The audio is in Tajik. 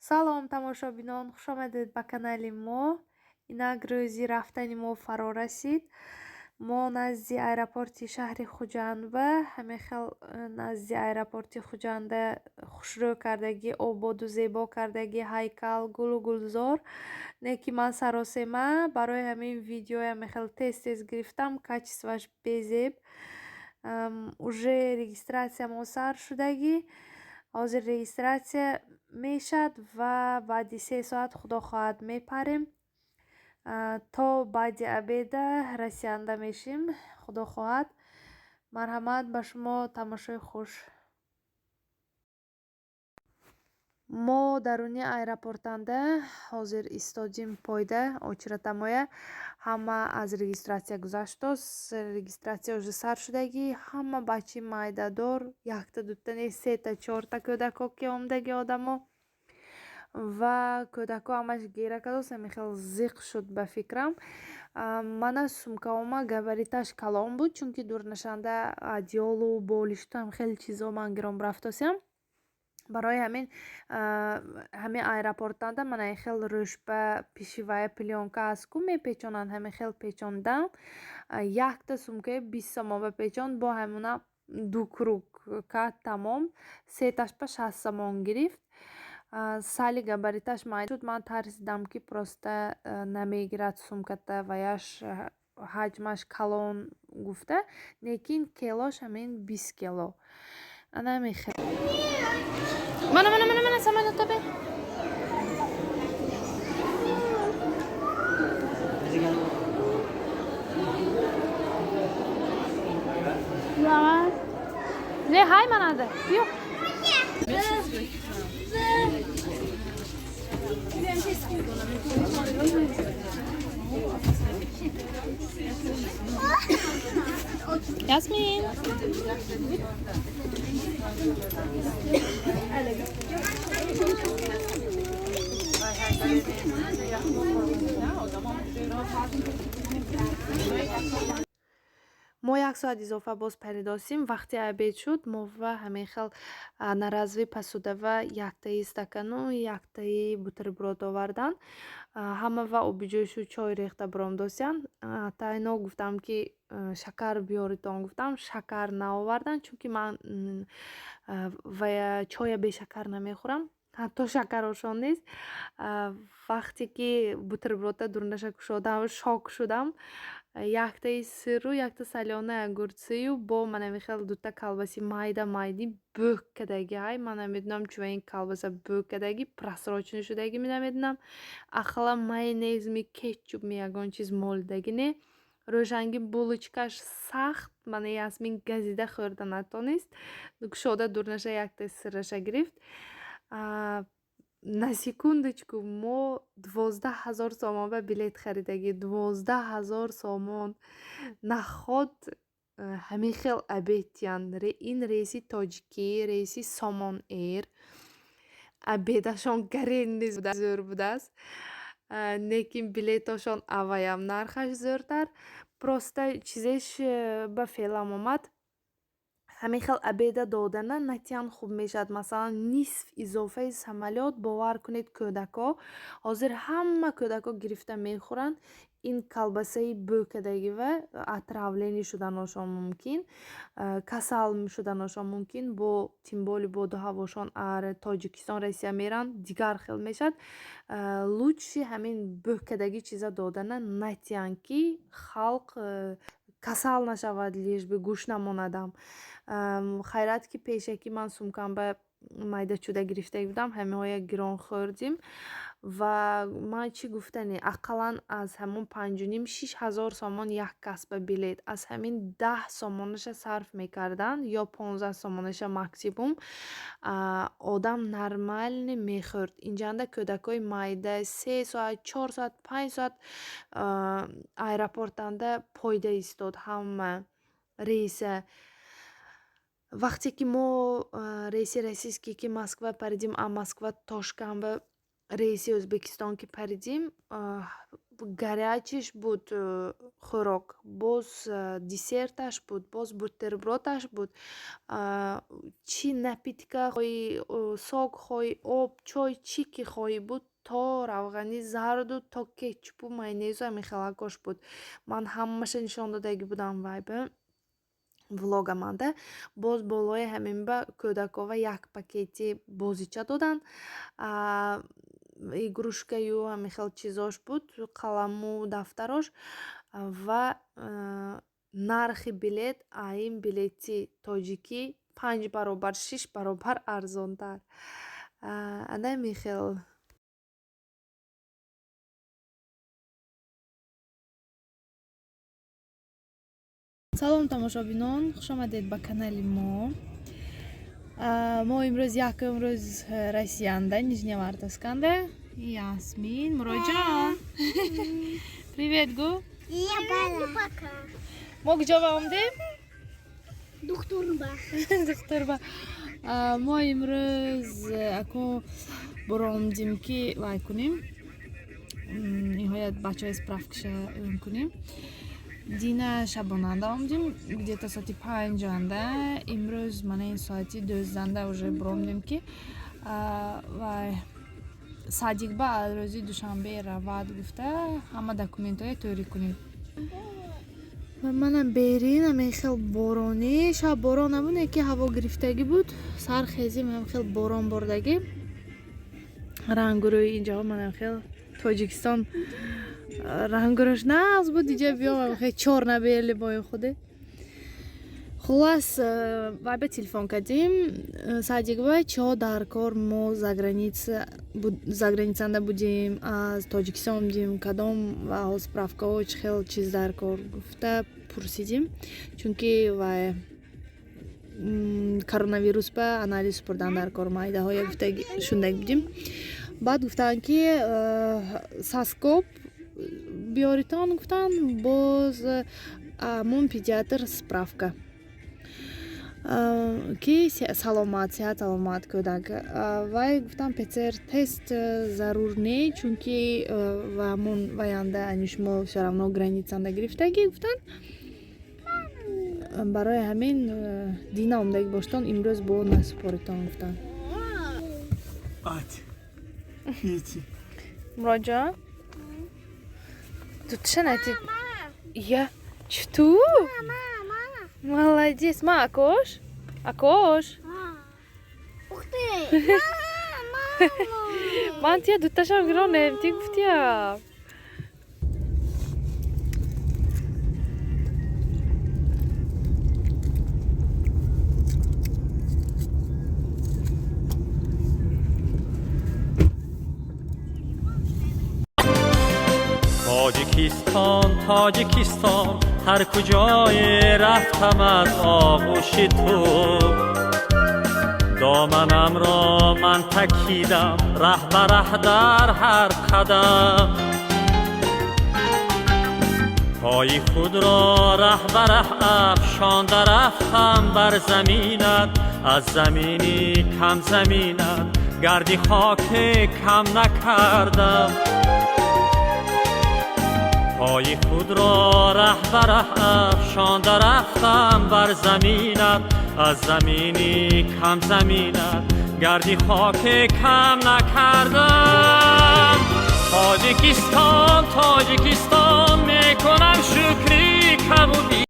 Салом, тамошобинон, хушомадед ба канали мо. Инак, рӯзи рафтани мо фаро расид. Мо назди аэропорти шаҳри Хуҷандба, ҳамин хел назди аэропорти Хуҷанда хушрӯ кардагӣ, ободу зебо кардагӣ, ҳайкал, гулу гулзор. Не ки ман саросема, барои ҳамин видеоям хел тез тез гирифтам, качествоаш безеб. Уже регистрация мо сар шудагӣ. Ҳозир регистрация мешавад ва баъди 3 соат, худо хоҳад, мепарем. То баъди обеда расиянда мешим, худо хоҳад. Марҳамат, ба шумо тамошои хуш. Мо даруни аэропортанда ҳозир истодим, пойда очередамоя. Ҳама аз регистрация гузаштост, регистрация уже сар шудагӣ. Ҳама бачаи майдадор, якта дута не, сета чорта кӯдако ки омдаги одамо ва кӯдако ҳамаш гира кардост, ҳамин хел зиқ шуд ба фикрам. Мана сумкаома габариташ калон буд, чунки дурнашанда одеялу болишту ҳам хеле чизо ман гиром рафтосиям. Барои ҳамин ҳамин аэропортанда мана ин хел рӯшба пишивая плёнка аст ку, мепечонанд, ҳамин хел печондан. Якта сумкаи 20 сомон ба печонд, бо ҳамона ду круг кард, тамом. Сеташ ба 60 сомон гирифт. Сали габариташ майда шуд, ман тарсидам, ки просто намегирад сумката, ваяш ҳаҷмаш калон гуфта, лекин келош ҳамин 20 кило. Ана ҳамин хел. Мана, мана, мана, мана, самолётта бер. Не, ҳай манада. Биё. Ясмин. Мо як соат изофа боз паридосим. Вақти обед шуд, мо ва ҳамин хел одноразовый посудава яктаи стакану яктаи бутерброд овардан. Ҳама ва обиҷӯшу чой рехта биромдосиянд. Тайно гуфтам, ки шакар биёритон, гуфтам, шакар наовардан, чунки ман ва чоя бешакар намехӯрам, ҳатто шакарошон нест. Вақте ки бутербродта дурунаша кушодам, шок шудам. Яктаи сыру, якта солёный огурцию бо мана хел дута колбаси майда майди бӯк кадаги. Ҳай, ман намедонам, чува ин колбаса бӯк кадаги, просроченный шудаги, намедонам. Ақаллан майонезми, кетчупми, ягон чиз молидаги не. Рӯшанги булочкаш сахт, мана Ясмин газида хӯрда натонист, кушода дурунаша якта сыраша гирифт. На секундочку, мо 12 000 сомон ба билет харидагӣ, 12 000 сомон. Наход ҳамин хел обедтиянд. Ин рейси тоҷикӣ, рейси Сомон Эйр, обедашон гарен зӯр будааст, лекин билетошон авваям нархаш зӯртар. Просто чизеш ба феълам омад, ҳамин хел обеда додана натиян хуб мешавад. Масалан, нисф изофаи самолёт, бовар кунед, кӯдако ҳозир ҳама кӯдако гирифта мехӯранд. Ин колбасаи бӯкадагива отравление шуданошон мумкин, касал шуданошон мумкин. Бо тем более боду ҳавошон Тоҷикистон, Россия меранд, дигар хел мешавад. Лучше ҳамин бӯкадаги чиза додана натиян, ки халқ касал нашавад, лишь бы гӯш намонадам. Хайрат, ки пешакӣ ман сумкамба майдачуда гирифта будам, ҳамаҳоя гирон хӯрдим. Ва ман чӣ гуфтане, ақаллан аз ҳамон 5,5, 6000 сомон як кас ба билет, аз ҳамин 10 сомонаша сарф мекарданд ё 15 сомонаша максимум, одам нормально мехӯрд. Инҷанда кӯдакҳои майда 3 соат, 4 соат, 5 соат аэропортанда пойда истод ҳама рейса. Вақте ки мо рейси российский ки Москва паридим, а Москва Тошканба Рейси Ӯзбекистон ки паридим, горячий ш буд хӯрок, боз десерташ буд, боз бутербродаш буд, чӣ напитка хоҳӣ, сок хоҳӣ, об, чой, чӣ ки хоҳӣ буд, то равғани зарду, то кетчупу майонезу ҳамин хелакош буд. Ман ҳамаша нишон додагӣ будам вай ба влогаманда. Боз болои ҳамин ба кӯдакова як пакети бозича доданд, игрушкаю ҳамин хел чизош буд, қаламу дафтарош. Ва нархи билет ин билети тоҷикӣ 5 баробар, 6 баробар арзонтар. Ана ҳамин хел. Салом, тамошобинон, хушомадед ба канали мо. Мо имрӯз якум рӯз Россиянда, Нижневартовсканда. Ясмин, Муроҷон, привет гӯ. Мо куҷо ба омдем? Духтурба. Духтурба. Мо имрӯз ако буромдим ки вай кунем, ниҳоят бачаҳои справкаша кунем. Дина шабонанда омдим, где-то соати 5-анда. Имрӯз мана ин соати 12-анда уже буромдем, ки вай садик ба рӯзи душанбе равад гуфта, ҳама документҳое тӯрӣ кунем. Манам берин ҳамин хел боронӣ. Шаб борон набуд, ки ҳаво гирифтагӣ буд. Сар хезим, ҳам хел борон бордагӣ. Рангурӯи инҷоҳо манам хел Тоҷикистон рангурӯш нағз буд, иҷа биём хел чор набели бои худе. Хуллас, вай ба телефон кардим садикба, чиҳо дар кор. Мо заграницанда будем, аз Тоҷикистон омдим, кадом справкаҳо, чӣ хел чиз дар кор гуфта пурсидим, чунки вай коронавирус ба анализ супурдан дар кор, майдаҳоя гуфта шундаг будем. Баъд гуфтанд, ки соцкоп биёритон, гуфтанд, боз амон педиатр справка, ки саломат, сиҳат саломат кӯдак. Вай гуфтанд, ПЦР тест зарур не, чунки ва ҳамон ваянда ани шумо всё равно границанда гирифтагӣ, гуфтанд. Барои ҳамин дина омдагӣ боштон, имрӯз бо насупоритон, гуфтанд. Муроҷон, дутша натид я чуту. Молодец, ма акош, акош. Ух ты! Ман тия дуташам гиронем, ти гуфтия. Тоҷикистон, Тоҷикистон, ҳар куҷое рафтам, аз оғӯши ту доманамро ман такидам, раҳ ба раҳ, дар ҳар қадам пои худро раҳ ба раҳ афшонда рафтам бар заминат, аз замини камзаминат гарди хоке кам накардам. Пои худро раҳ ба раҳ афшонда рафтам бар заминат, аз замини камзаминат гарди хоке кам накардам. Тоҷикистон, Тоҷикистон, мекунам шукри кабуди.